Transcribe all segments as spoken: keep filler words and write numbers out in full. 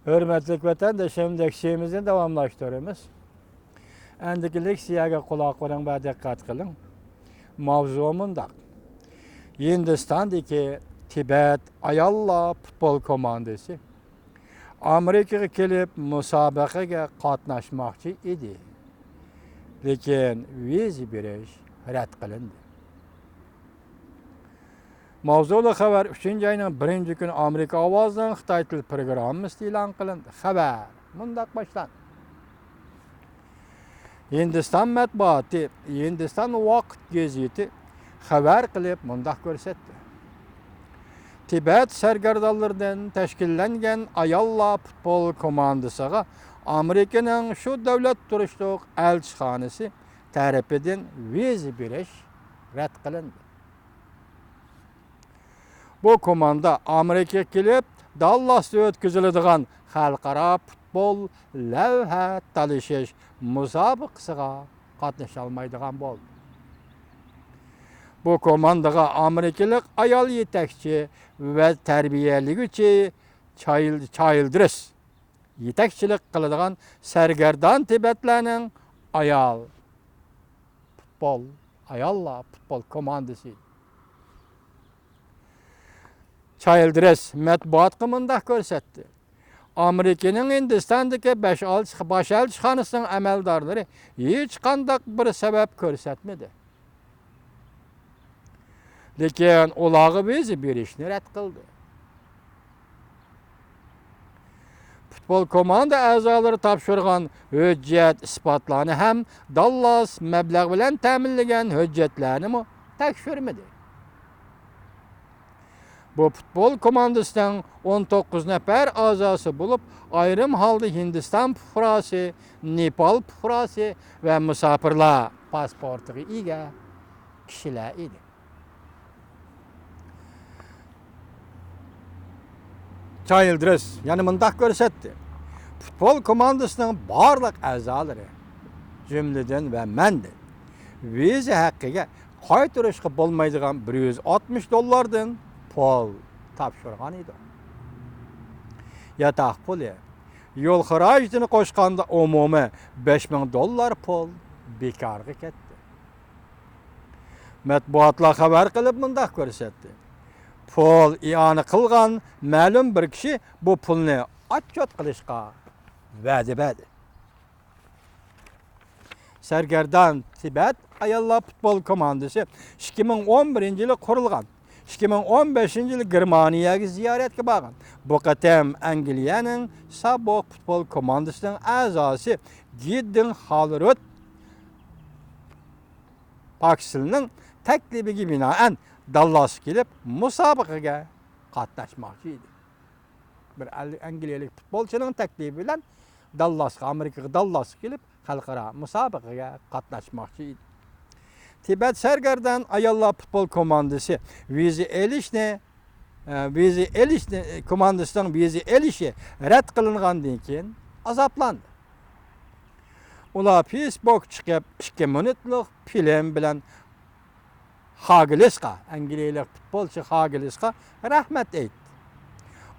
ھۆرمەتلىك ۋەتەندىشىم، لېكسىيەمىزنى داۋاملاشتۇرىمىز. ئەندىكى لېكسىيەگە قۇلاق بېرىڭ ۋە دىققەت قىلىڭ. ماۋزۇ مۇنداق. ھىندىستاندىكى تىبەت ئاياللار پۇتبول كوماندىسى ئامېرىكىغا كېلىپ مۇسابىقىگە قاتناشماقچى ئىدى. لېكىن ۋىزا بېرىش رەت قىلىندى. ماۋزۇلۇق خەۋەر ئۈچىنچى ئاينىڭ بىرىنچى كۈنى ئامېرىكا ئاۋازىنىڭ خىتاي تىل پروگراممىسىدا ئېلان قىلىندى. خەۋەر مۇنداق باشلاندى. ھىندىستان مەتبۇئاتى، ھىندىستان ۋاقىت گېزىتى خەۋەر قىلىپ مۇنداق كۆرسەتتى. تىبەت سەرگەردانلىرىدىن تەشكىللەنگەن ئاياللار پۇتبول كوماندىسىغا ئامېرىكىنىڭ شۇ دۆلەت تۇرۇشلۇق ئەلچىخانىسى تەرىپىدىن ۋىزا بېرىش رەت قىلىندى. بۇ كوماندا ئامېرىكىغا كېلىپ، داللاستا ئۆتكۈزۈلىدىغان خەلقئارا پۇتبول لەۋھە تالىشىش مۇسابىقىسىغا قاتنىشالمايدىغان بولدى. بۇ كوماندىغا ئامېرىكىلىق ئايال يېتەكچى ۋە تەربىيەلىگۈچى چايل-، چايلدرېس يېتەكچىلىك قىلىدىغان سەرگەردان تىبەتلەرنىڭ ئايال پۇتبول، ئاياللار پۇتبول كوماندىسى. چايلدرېس مەتبۇئاتقا مۇنداق كۆرسەتتى: ئامېرىكىنىڭ ھىندىستاندىكى بەش ئالچى-، باش ئەلچىخانىسىنىڭ ئەمەلدارلىرى ھېچقانداق بىر سەۋەب كۆرسەتمىدى. لېكىن ئۇلارغا ۋىزا بېرىشنى رەت قىلدى. پۇتبول كوماندا ئەزالىرى تاپشۇرغان ھۆججەت ئىسپاتلارنى ھەم داللاس مەبلەغ بىلەن تەمىنلىگەن ھۆججەتلەرنىمۇ تەكشۈرمىدى. بۇ پۇتبول كوماندىسىنىڭ ئون توققۇز نەپەر ئەزاسى بولۇپ، ئايرىم ھالدا ھىندىستان پۇقراسى، نېپال پۇقراسى ۋە مۇساپىرلار پاسپورتىغا ئىگە كىشىلەر ئىدى. چايلدرېس يەنە مۇنداق كۆرسەتتى: پۇتبول كوماندىسىنىڭ بارلىق ئەزالىرى، جۈملىدىن ۋە مەندىن، ۋىزا ھەققىگە قايتۇرۇشقا بولمايدىغان بىر يۈز ئاتمىش دوللاردىن پۇل تاپشۇرغان ئىدۇق. ياتاق پۇلى، يول خىراجىتىنى قوشقاندا ئومۇمىي بەش مىڭ دوللار پۇل بىكارغا كەتتى. مەتبۇئاتلار خەۋەر قىلىپ مۇنداق كۆرسەتتى: پۇل ئىئانە قىلغان مەلۇم بىر كىشى بۇ پۇلنى ئاتچوت قىلىشقا ۋەدە بەردى. سەرگەردان تىبەت ئاياللار پۇتبول كوماندىسى ئىككى مىڭ ئون بىرىنچى يىلى قۇرۇلغان. ئىككى مىڭ ئون بەشىنچى يىلى گېرمانىيەگە زىيارەتكە بارغان. بۇ قېتىم ئەنگلىيەنىڭ سابوق پۇتبول كوماندىسىنىڭ ئەزاسى گىدىڭ خالرود پاكسېلنىڭ تەكلىپىگە بىنائەن داللاسقا كېلىپ مۇسابىقىگە قاتناشماقچى ئىدى. بىر ئەل-، ئەنگلىيەلىك پۇتبولچىنىڭ تەكلىپى بىلەن داللاسقا، ئامېرىكىغا داللاسقا كېلىپ، خەلقئارا مۇسابىقىگە قاتناشماقچى ئىدى. تىبەت سەرگەردان ئاياللار پۇتبول كوماندىسى ۋىزا ئېلىشنى، ئە، ۋىزا ئېلىشنى، كوماندىسىنىڭ ۋىزا ئېلىشى رەت قىلىنغاندىن كېيىن ئازابلاندى. ئۇلار فېيسبۇكقا چىقىپ، ئىككى مىنۇتلۇق فىلىم بىلەن خاگلىسقا، ئەنگلىيەلىك پۇتبولچى خاگلىسقا رەھمەت ئېيتتى.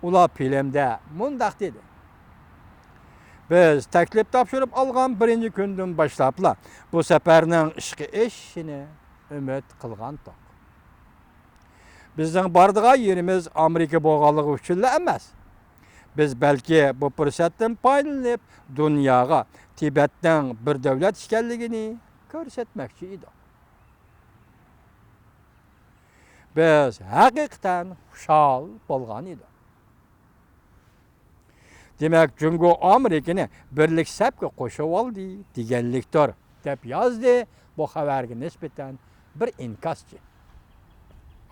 ئۇلار فىلىمدە مۇنداق دېدى: بىز تەكلىپ تاپشۇرۇپ ئالغان بىرىنچى كۈندىن باشلاپلا بۇ سەپەرنىڭ ئىشقا ئېشىشىنى ئۈمىد قىلغانتۇق. بىزنىڭ بارىدىغان يېرىمىز ئامېرىكا بولغانلىقى ئۈچۈنلا ئەمەس. بىز بەلكى بۇ پۇرسەتتىن پايدىلىنىپ، دۇنياغا تىبەتنىڭ بىر دۆلەت ئىكەنلىكىنى كۆرسەتمەكچى ئىدۇق. بىز ھەقىقەتەن خۇشال بولغان ئىدۇق. دېمەك، جۇڭگو ئامېرىكىنى بىرلىك سەپكە قوشۇۋالدى دېگەنلىكتۇر، دەپ يازدى بۇ خەۋەرگە نىسبەتەن بىر ئىنكاسچى.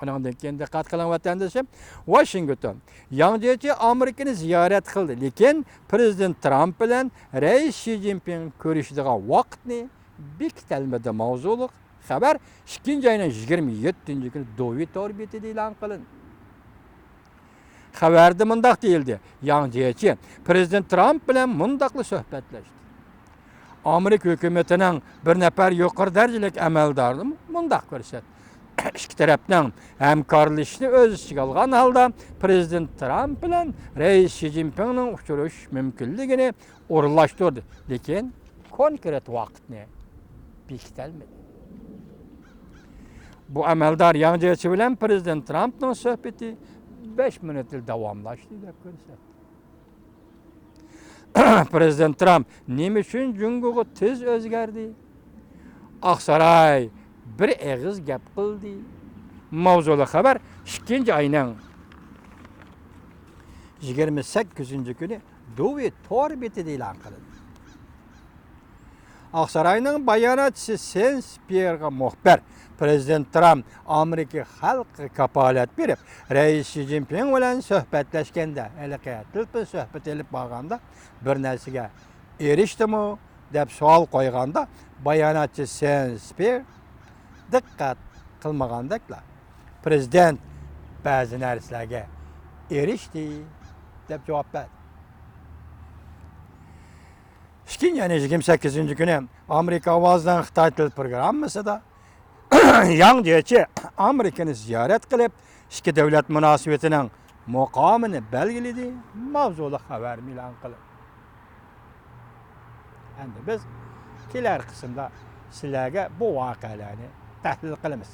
ئۇنىڭدىن كېيىن دىققەت قىلىڭ، ۋەتەندىشىم، ۋاشىنگتون. ياڭ جيېچى ئامېرىكىنى زىيارەت قىلدى، لېكىن پىرېزىدېنت ترامپ بىلەن رەئىس شى جىنپىڭ كۆرۈشىدىغان ۋاقىتنى بېكىتەلمىدى ماۋزۇلۇق خەۋەر ئىككىنچى ئاينىڭ يىگىرمە يەتتىنچى كۈنى دوۋى تور بېتىدە ئېلان قىلىندى. خەۋەردە مۇنداق دېيىلدى: ياڭ جيېچى پىرېزىدېنت ترامپ بىلەن مۇنداقلا سۆھبەتلەشتى. ئامېرىكا ھۆكۈمىتىنىڭ بىر نەپەر يۇقىرى دەرىجىلىك ئەمەلدارىمۇ مۇنداق كۆرسەتتى: ئىككى تەرەپنىڭ ھەمكارلىشىشىنى ئۆز ئىچىگە ئالغان ھالدا، پىرېزىدېنت ترامپ بىلەن رەئىس شى جىنپىڭنىڭ ئۇچرىشىش مۇمكىنلىكىنى ئورۇنلاشتۇردى، لېكىن كونكرېت ۋاقىتنى بېكىتەلمىدى. بۇ ئەمەلدار ياڭ جيېچى بىلەن پىرېزىدېنت ترامپنىڭ سۆھبىتى بەش مىنۇتلا داۋاملاشتى دەپ كۆرسەتتى. پىرېزىدېنت ترامپ نېمە ئۈچۈن جۇڭگوغا تېز ئۆزگەردى؟ ئاقساراي بىر ئېغىز گەپ قىلدى. ماۋزۇلۇق خەۋەر ئىككىنچى ئاينىڭ يىگىرمە سەككىزىنچى كۈنى دۇۋى تور بېتىدە ئېلان قىلىندى. ئاقساراينىڭ باياناتچىسى سېن سپېرغا مۇخبىر، پىرېزىدېنت ترامپ ئامېرىكا خەلقىگە كاپالەت بېرىپ، رەئىس شى جىنپىڭ بىلەن سۆھبەتلەشكەندە، ھېلىقى تېلېفون سۆھبىتى ئېلىپ بارغاندا بىر نەرسىگە ئېرىشتىمۇ دەپ سوئال قويغاندا، باياناتچى سېن سپېر دىققەت قىلمىغاندەكلا، پىرېزىدېنت بەزى نەرسىلەرگە ئېرىشتى دەپ جاۋاب بەردى. ئىككىنچى ئاينىڭ يىگىرمە سەككىزىنچى كۈنى ئامېرىكا ئاۋازىنىڭ خىتاي تىل پروگراممىسىدا ياڭ جيېچى ئامېرىكىنى زىيارەت قىلىپ، ئىككى دۆلەت مۇناسىۋىتىنىڭ مۇقامىنى بەلگىلىدى، ماۋزۇلۇق خەۋەر ئېلان قىلىندى. ئەمدى بىز كېلەر قىسىمدا سىلەرگە بۇ ۋەقەلەرنى تەھلىل قىلىمىز.